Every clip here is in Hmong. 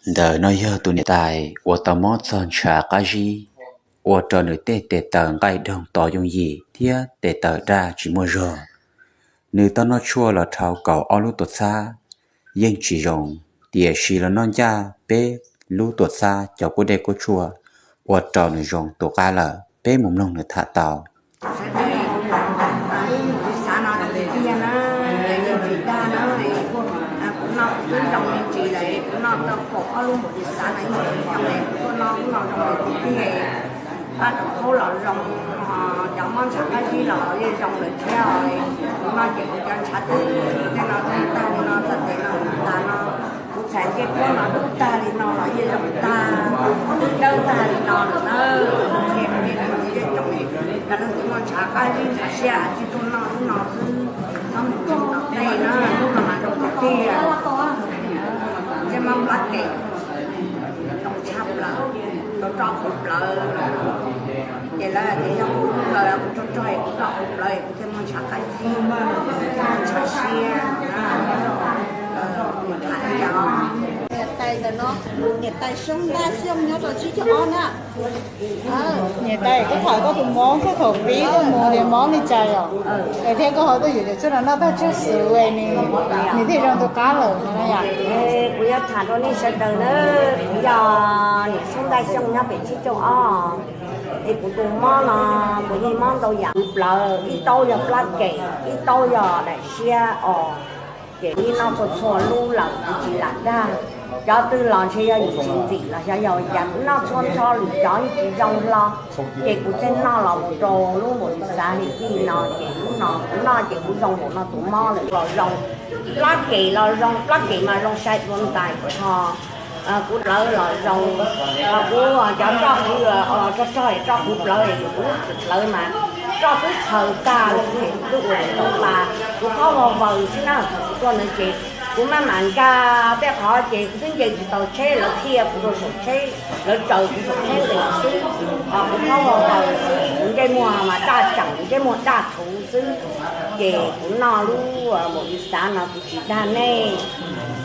Ntawm no yog tus niam tais uas tau mob txog ntshav qab zib, ua rau nws tej tes taw nqaij doog to yooj yim thiab tes taw daj tsis muaj zog. Nws tau noj tshuaj los dhau kaum ob lub tuam txhab yeej tsis zoo, tiam sis los noj ncaj peb lub tuam txhab cov kuab dej kuab tshuaj ua rau nws zoo tus qab lawm. Peb mus mloog nws tham tau. Xav no tiag na, yeej tsis dag na, kuv noj kuv twb zoo me ntsis lawm, kuv noj tau kaum ob lub npaum li xav no ib mus zoo lawm, kuv tuaj noj lub no zoo lawm tiag tiag. Pab rau khaub los zoo, cov mob ntshav qab zib los yeej zoo lawm thiab. Kuv noj ces kuv cov ntshav twb tej no twb tag li no, txoj tes no tas no, kuv txhais ncej puab no twb tag li no los yeej zoo tag, twb dawb tag li no lawm na. Qhia rau nej cov niam txiv tsoom, cov leej twg muaj ntshav qab zib ntshav siab tsis tuaj noj lub no xwb, txhob mus noj tej na, lub no mas zoo tiag tiag. Ntsej muag plab kem, zoo tshaj plaws, tau roj qhuav plawv. Ces lawv tias yog kuv lub plawv kuv rog rog kuv roj qhuav plawv kuv thiaj muaj ntshav qab zib, ntshav siab. Niam tais ntawm no, niam tais Xyooj Ntaj Xyooj nyob rau tsib caug ob na. Niam tais, koj tham koj tus mob koj thaum pib koj mus tias mob li cas yom? Thiab koj ho tuaj yuav cov tshuaj no noj tag tshuaj xwb nws thiaj zoo tus qab lawm no yom? Kuv yuav tham rau nej sawv daws na, kuv yog niam Xyooj Ntaj Xyooj nyob pem tsib caug ob. Es kuv tus mob no, kuv yeej mob ntau yam, plawv, ib taub yog plab kem, ib taub yog daim siab os. Ces kuv yeej noj txhua txhua lub lawm kuv tsis lam dag. Cov twg los ntshe yog yus tsis ntxim los xyov yog cas kuv noj txhua nrho lwm cov yeej tsis zoo hlo. Ces kuv thiaj noj los mus rau lub npaum li xav li tij no, ces lub no kuv noj ces kuv zoo npaum no tus mob lawm los zoo. Plab kem los zoo, plab kem mas zoo sai dua ntais ho. Kuv plawv los zoo, kuv cov roj kuv rog rog roj kuv plawv, kuv lub plawv mas roj twb txhaws tag li, kuv twb ua tsis tau mas kuv qhov vau vaws xwb na. Thaum kuv tuaj ntawd ces kuv maj mam nkag tej qhov ces kuv twb nce tsis tau tsheb, lawv qhia kuv rau saum tsheb, lawv tsaws kuv saum tsheb nqis xwb, kuv qhov vau vaws xwb, kuv ntsej muag mas daj tseem, ntsej muag daj thuv xwb. Ces kuv noj lub npaum li xav no kuv tsis dag nej.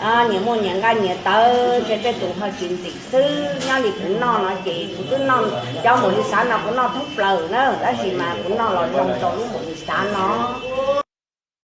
Nyias muaj nyias nqaij nyias tawv, ntshe tej tus ho tsis ntxim xwb. Nyob li kuv noj no ces kuv twb noj cov npaum li xav no kuv noj thoob plaws na, tab sis mas kuv noj los zoo rau lub npaum li xav no.